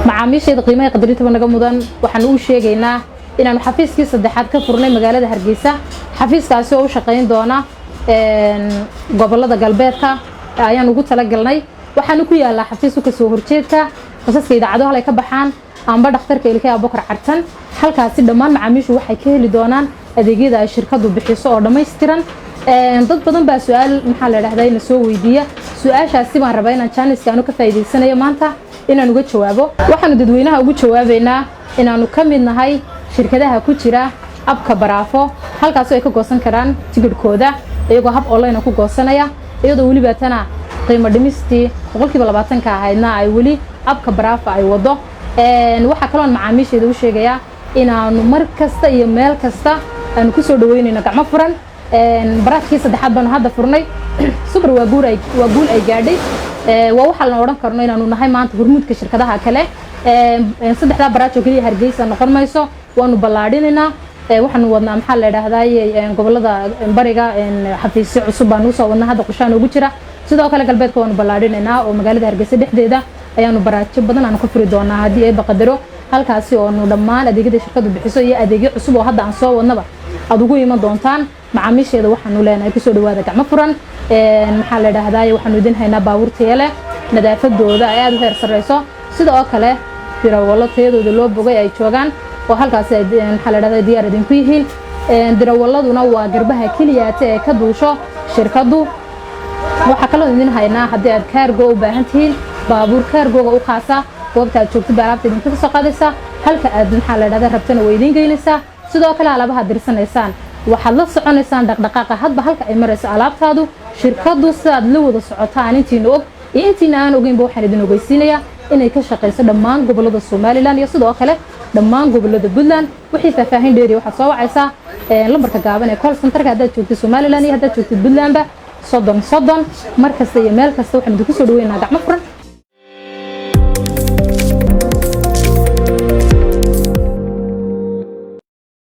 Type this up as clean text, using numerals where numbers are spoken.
Macaamiisheeda qiimaha qadarinta naga mudan, waxaanu u sheegaynaa inaanu xafiiskii saddexaad ka furnay magaalada Hargeysa. Xafiiskaasi oo u shaqayn doona gobolada galbeedka ayaan ugu talagalnay. Waxaanu ku yaalaa xafiisku kasoo horjeedka basaska idaacado halay ka baxaan amba dhakhtarka Ilkay Abubakar Cartan. Halkaasi dhammaan macaamiishu waxay ka heli doonaan adeegyada ay shirkadu bixiso oo dhammaystiran. Dad badan baa su-aal, maxaa la dhahdaa, ina soo weydiiya. Su-aashaasi baan rabaa inaan jaaniska aanu ka faa'iidaysanayo maanta inaan uga jawaabo. Waxaanu dadweynaha ugu jawaabaynaa inaanu ka mid nahay shirkadaha ku jira app-ka Bravo, halkaasoo ay ka goosan karaan tigidhkooda iyagoo hab online ku goosanaya, iyadoo weliba tana qiimo dhimistii 20%-ka ahaydna ay weli app-ka Bravo ay wado. Waxaa kaloon macaamiisheeda u sheegayaa inaanu mar kasta iyo meel kasta aanu kusoo dhaweynayno gacmo furan. Branch-kii saddexaad baanu hadda furnay. Super waa guur, waa guul ay gaadhay. Waa waxaa la odhan karno inaanu nahay maanta hormuudka shirkadaha kale. Saddexdaa branch oo keliya Hargeysa noqon mayso, waanu ballaadhinaynaa. Waxaanu wadnaa, maxaa la idhaahdaa, gobolada bariga xafiisyo cusub baanu usoo wadnaa, hadda qorshaha noogu jira. Sidoo kale galbeedka waanu ballaadhinaynaa oo magaalada Hargeysa dhexdeeda ayaanu branch-yo badan aanu ka furi doonaa haddii ay baqadaro, halkaasi oonu dhammaan adeegyada shirkadu bixiso iyo adeegyo cusub oo hadda aan soo wadnaba aad ugu iman doontaan. Macaamiisheeda waxaanu leenahay kusoo dhawaada gacmo furan. Maxaa la idhaahdaa, waxaanu idin haynaa baabuur tayo leh, nadaafadooda ay aada u heer sarreyso, sida oo kale dirawallo tayadooda loo bogay ay joogaan oo halkaasi ay, maxaa la dhahdaa, diyaar idinku yihiin. Dirawaladuna waa garbaha keliyaata ee ka duusho shirkaddu. Waxaa kaloo idin haynaa, haddii aad cargo u baahan tihiin, baabuur cargo-ga u khaasa. Goobta aad joogtid baa alaabta idinkaga soo qaadaysaa, halka aad, maxaa la dhahdaa, rabtana way idiin geynaysaa. Sidoo kale alaabaha dirsanaysaan waxaad la soconaysaan dhaqdhaqaaqa hadba halka ay marayso alaabtaadu. Shirkaddu sidaad la wada socotaan, intiina og iyo intiina aan ogeynba, waxaan idin ogeysiinayaa inay ka shaqayso dhammaan gobolada Somaliland iyo sidoo kale dhammaan gobolada Puntland. Wixii faahfaahin dheeriya waxaad soo wacaysaa lambarka gaaban ee call center-ka, haddaad joogtid Somaliland iyo haddaad joogtid Puntlandba, 30 30. Mar kasta iyo meel kasta waxaan idinku soo dhaweynaa gacmo furan.